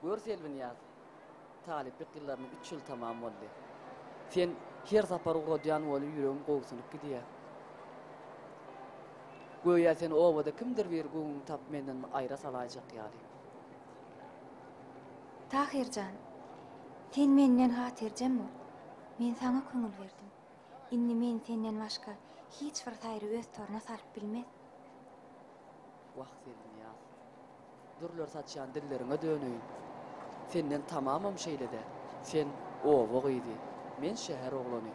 Gör Selbinýaz, talyplyk ýyllarymyň üç ýyly tamam boldy. Sen her sapar ugradýan weli ýüregim gobsunyp gidýär. Göýä seni obada kimdir biri göwnüňi tapyp menden aýra salaýjak ýaly. Tahyr jan, sen menden hatyrjem bol. Men saňa köňül berdim. Indi men senden başga hiç bir saýry öz toruna salyp bilmez. Wah, Selbinýaz. Dürler saçýan dilleriňe döneýin. Senden tamamam şeýle-dä. Sen oba gyzy, men şäher oglany.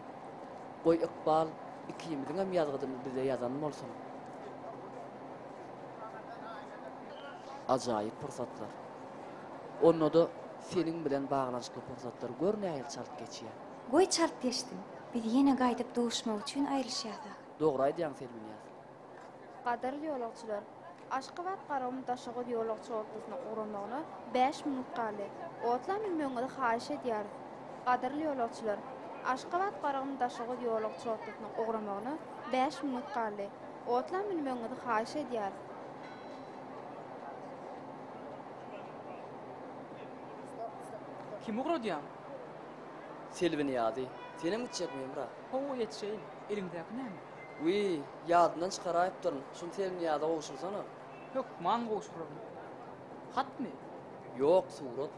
Goý ykbal ikimiziňem ýazgydymyzy bize ýazan bolsun. Ajaýyp pursatlar. Onda-da seniň bilen baglanyşykly pursatlar gör nähili çalt geçýär. Goý çalt geçsin. Biz ýene gaýdyp duşmak üçin aýrylyşýas ahyry. Dogry aýdýaň Selbinýaz. Gadyrly ýolagçylar! Aşgabat Garagum Daşoguz ýolagçy otlusynyň ugramagyna bäş minut galdy. Otla münmegiňizi haýyş edýäris. Gadyrly ýolagçylar! Aşgabat Garagum Daşoguz ýolagçy otlusynyň ugramagyna bäş minut galdy. Otla münmegiňizi haýyş edýäris. Kimi ugradýaň? Selbi Nyýazy, senem gitjekmi Hemra? Hawa, ýetişeýin. Eliňdäki näme? Wiý, ýadymdan çykaraýypdyryn, şuny Selbinyýaza gowşursana. Hökman gowşuraryn. Hatmy? Ýok, surat.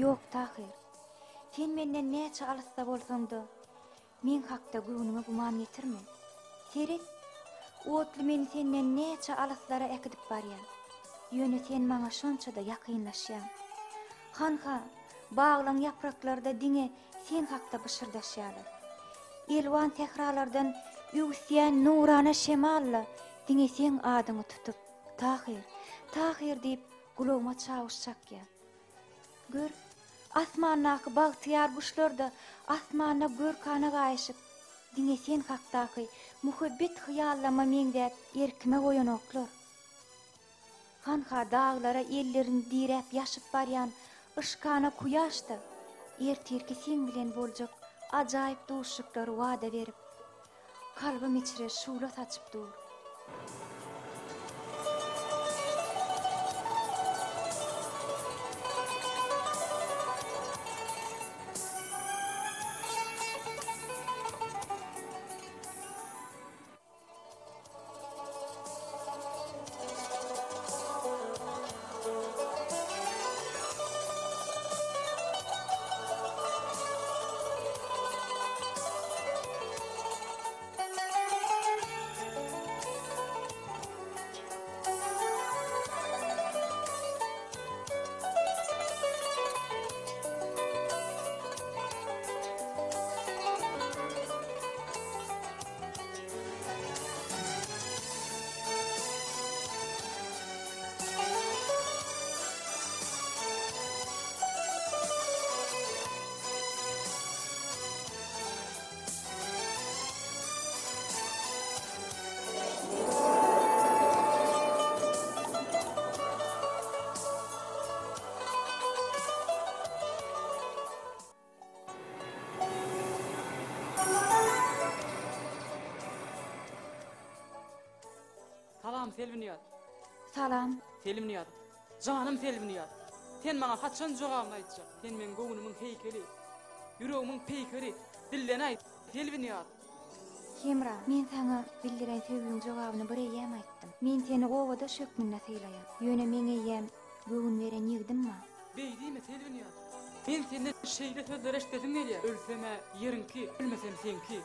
Ýok, Tahyr. Sen menden näçe alysda bolsaň-da, meň hakda göwnüňe güman getirme. Seret, otly meni senden näçe alyslara äkidip barýar. Ýöne sen maňa şonça-da ýakynlaşýaň. Hanha, baglaň ýapraklary-da diňe sen hakda pyşyrdaşýarlar. Elwan sähralardan öwüsýän nurana şemal-da diňe seň adyňy tutup, Tahyr, Tahyr diýip, gulagyma çawuş çakýar. Gör, asmandaky bagtyýar guşlar-da asmanda görkana gaýyşyp, diňe sen hakdaky muhabbet hyýallama meňzäp erkime goýanoklar. Hanha daglara ellerini diräp ýaşyp barýan yşkana kuýaş-da ertirki seň bilen boljak ajaýyp duşuşyklary wada berip, kalbym içre şugla saçyp dur. Salam Selbinýaz. Salam. Selbinýaz. Janym Selbinýaz. Sen maňa haçan jogabyňy aýtjak? Sen meň göwnümiň heýkeli. Ýüregimiň peýkeri. Dillen-aý, Selbinýaz. Hemra, men saňa bildiren söýgiň jogabyny bir eýýäm aýtdym. Men seni obadaş hökmünde sylaýan. Ýöne meň eýýäm göwün beren ýigdim bar. Beý diýme, Selbinýaz. Men senden şeýle sözler eşidesim gelýär, Ölsem-ä ýeriňki, ölmesem seňki.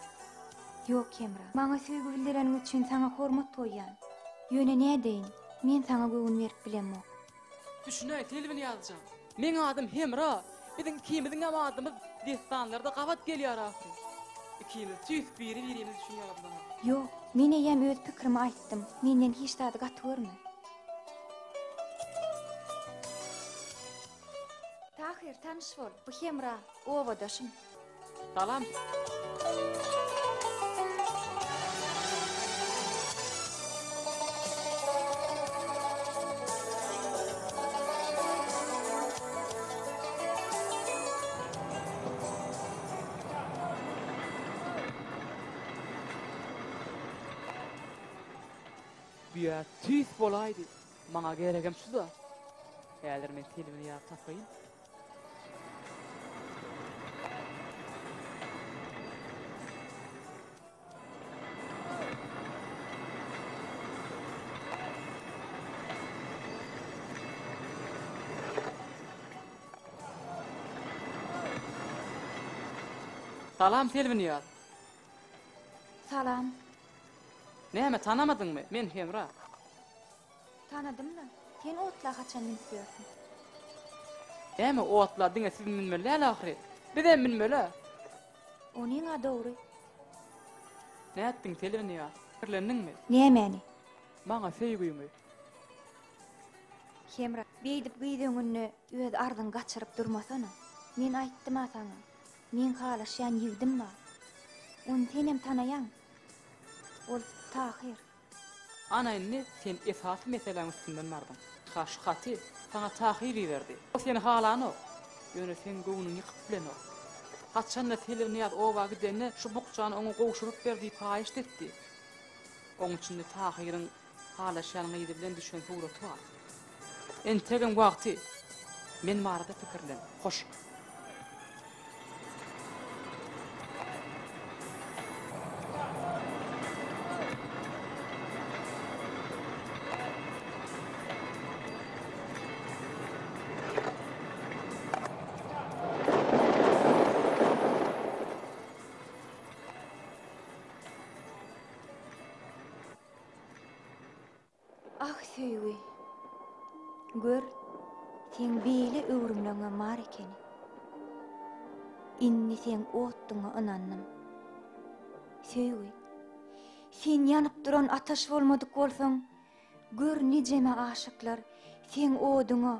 Ýok, Hemra. Maňa söýgi bildireniň üçin saňa hormat goýýan. Ýöne nädeýin, men saňa göwün berip bilemok. Düşünäý, Selbinýaz jan. Meň adym Hemra. Biziň ikimiziňem adymyz dessanlarda gabat gelýär ahyryn. Ikimiz tüýs biri-birimiz üçin ýazylan. Ýok, men eýýäm öz pikrimi aýtdym. Menden hiç zady gaty görme. Tahyr, tanyş bol, bu Hemra, obadaşym. Salam. Büýä tüýs bolaýdy. Maňa geregem şu-da. Häzir men Selbini ýazyp tapaýyn. Salam Selbinýaz. Salam. Näme tanamadyňmy? Men Hemra. Tanadym-la. Sen otla haçan münüp ýörsüň? Näme otla diňe siz münmeli däl ahyry. Bizem münmeli. Onyň-a dogry. Nätdiň Selbinýaz? Pikirlendiňmi? Nämäni? Maňa söýgüňi. Hemra, beýdip gyz öňünde öz arzyňy gaçyryp durmasana. Men aýtdym-a saňa. Meň halaşýan ýigdim bar. Ony senem tanaýaň. Ol Tahyr. Ana indi sen esasy meseläň üstünden bardyň. Ha şu haty saňa Tahyr iberdi. O seni halanok. Ýöne seň göwnüňi ýykyp bilenok. Haçanda Selirnyýaz oba gidende şu bukjany oňa gowşuryp ber diýip haýyşt etdi. Oň içinde Tahyryň halaşýan gyzy bilen düşen suraty bar. Entegem wagty. Men barada pikirlen. Hoş. Ah, söýgi! Gör, seň beýle öwrümleňem bar ekeni. Indi seň otduňa ynandym. Söýgi, sen ýanyp duran ataş bolmadyk bolsaň, gör nijeme aşyklar seň oduňa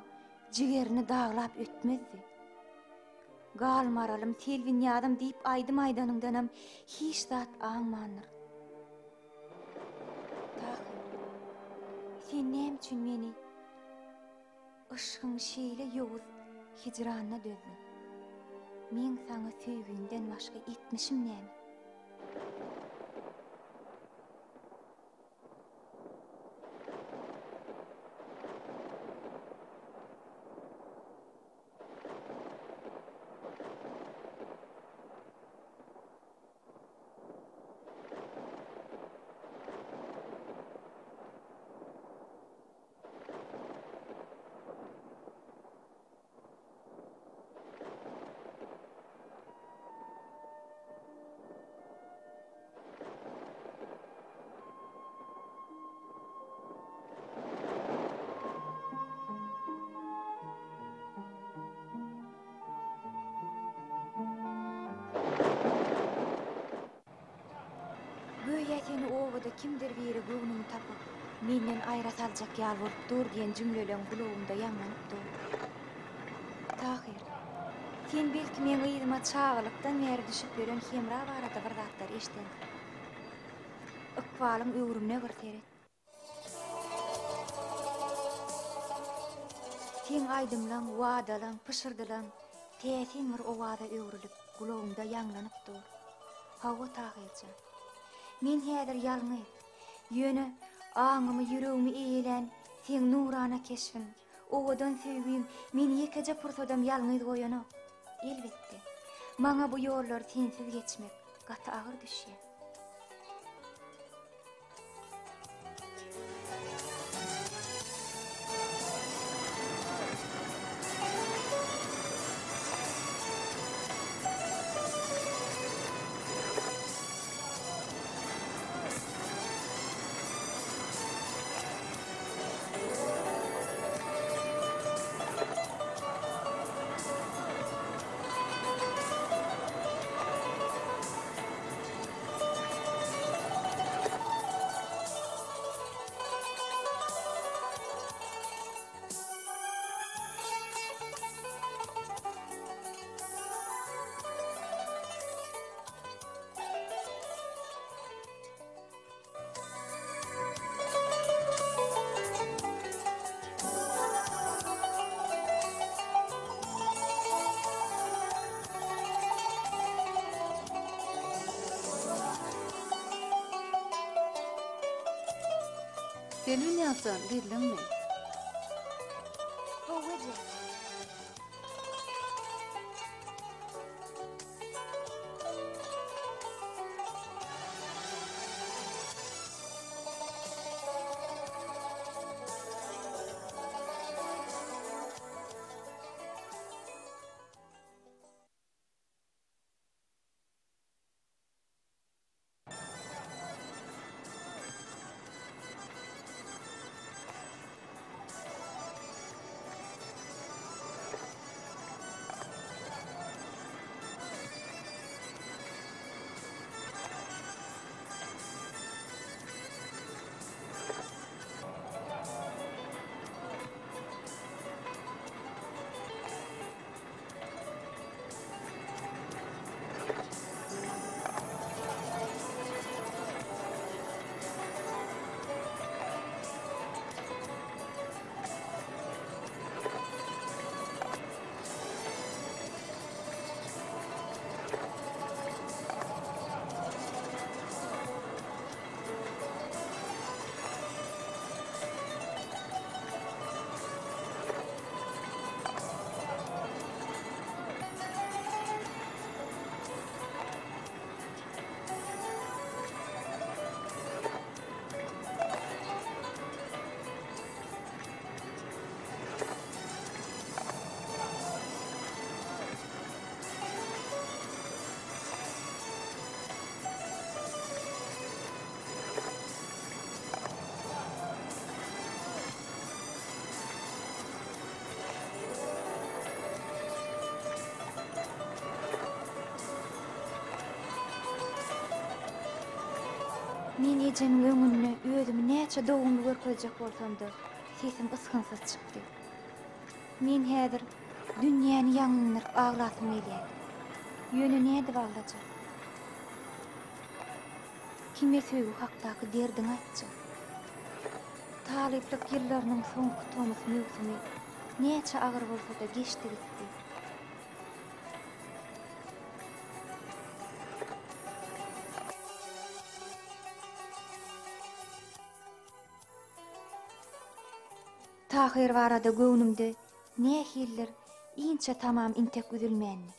jigerini daglap ötmezdi. Gal maralym, Selbinýazym diýip aýdym aýdanyňdanam hiç zat aňmandyr. Tahyr, sen näme üçin meni yşgyň şeýle ýowuz hijranyna dözdüň? Meň saňa söýgimden başga etmişim näme? Göýä seni obada kimdir biri göwnüňi tapyp, menden aýra saljak ýaly bolup dur diýen jümleleň gulagymda ýaňlanyp dur. Tahyr, sen belki meň yzyma çagalykdan bäri düşüp ýören Hemra barada bir zatlar eşidensiň. Ykbalyň öwrümine bir seret. Seň aýdymlaň, wadalaň, pyşyrdylaň täsin bir owaza öwrülip, gulagymda ýaňlanyp dur. Hawa, Tahyrjan. Men häzir ýalňyz. Ýöne aňymy, ýüregimi eýelän seň nurana keşbiň, owadan söýgiň meni ýekeje pursadam ýalňyz goýanok. Elbetde, maňa bu ýollary sensiz geçmek gaty agyr düşýär. Selbinyýaz jan, geldiňmi? Hawa eje. Men ejemiň öňünde özümi näçe dogumly görkezjek bolsam-da, sesim ysgynsyz çykdy. Men häzir dünýäni ýaňlandyryp aglasym gelýärdi. Ýöne nädip aglajak? Kime söýgi hakdaky derdiňi aýtjak? Talyplyk ýyllarynyň soňky tomus möwsümi näçe agyr bolsa-da geçdi gitdi. Tahyr barada göwnümde nähilidir inçe tamam intek üzülmändi.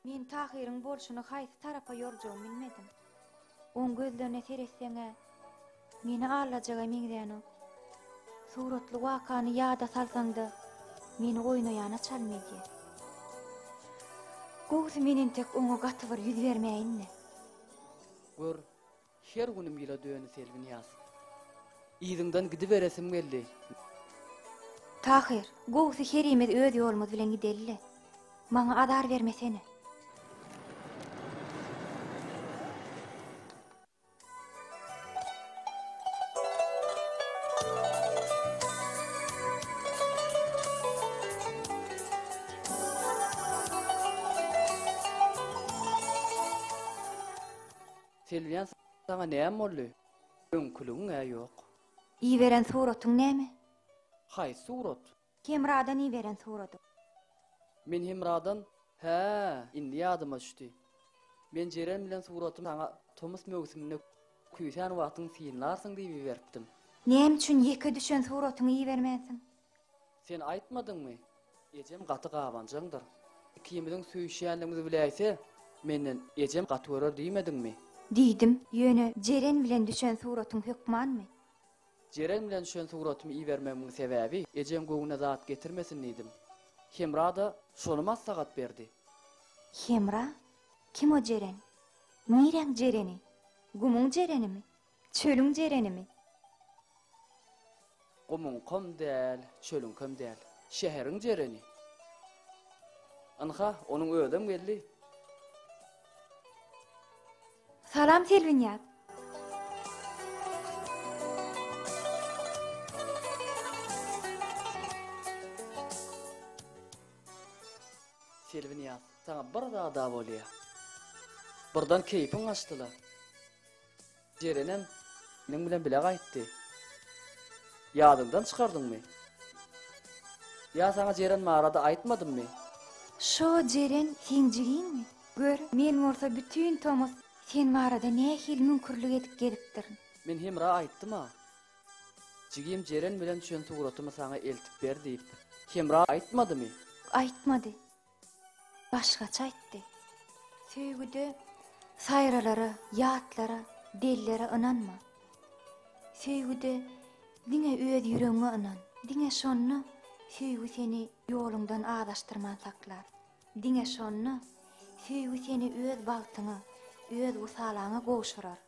Men Tahyryň bolşuny haýsy tarapa ýorjagymy bilmedim. Oň gözlerine seretseň-ä, meni allajaga meňzänok. Suratly wakany ýada salsaň-da, meni oýnaýana çalym edýär. Gowusy men entek oňa gaty bir ýüz bermäýin-de. Gör, Her günüm ýyla döndi Selbinyýaz. Yzyňdan gidiberesim geldi. Tahyr, gowusy herimiz öz ýolumyz bilen gideli-le. Maňa azar bermesene. Selbiýan saňa näme boldy? Öňküligiň-ä ýok. Iberen suratyň näme? Haýsy surat? Hemradan iberen suratyň. Men Hemradan, hä, indi ýadyma düşdi. Men Jeren bilen suratymy saňa tomus möwsüminde küýsän wagtyň synlarsyň diýip iberipdim. Näme üçin ýeke düşen suratyňy ibermänsiň? Sen aýtmadyňmy? Ejem gaty gabanjaňdyr. Ikimiziň söýüşýänligimizi biläýse, menden ejem gaty görer diýmediňmi? Diýdim. Ýöne Jeren bilen düşen suratyň hökmanmy? Jeren bilen düşen suratymy ibermegimiň sebäbi, ejeň göwnüne zat getirmesin diýdim. Hemra-da şony maslahat berdi. Hemra? Kim o Jeren? Niräň Jereni? Gumuň Jerenimi? Çölüň jerenimi? Gumuňkam däl, çölüňkem däl. Şäheriň jereni. Ynha, onuň özem geldi. Salam, Selbinýaz. Selbinyýaz, saňa bir zad-a bolýa. Birden keýpiň gaçdy-la. Jerenem meniň bilen bile gaýtdy. Ýadyňdan çykardyňmy? Ýa saňa Jeren barada aýtmadymmy? Şo Jeren seň jigiňmi? Gör, men bolsa bütin tomus sen barada nähili müňkürlik edip gezipdirin. Men Hemra aýtdym-a. Jigim Jeren bilen düşen suratymy saňa eltip ber diýip. Hemra aýtmadymy? Aýtmady. Başgaça aýtdy. Söýgüde saýralara, ýatlara, dellere ynanma. Söýgüde diňe öz ýüregiňe ynan. Diňe şonda söýgi seni ýoluňdan azaşdyrman saklar. Diňe şonda söýgi seni öz bagtyňa, öz wysalaňa gowşurar.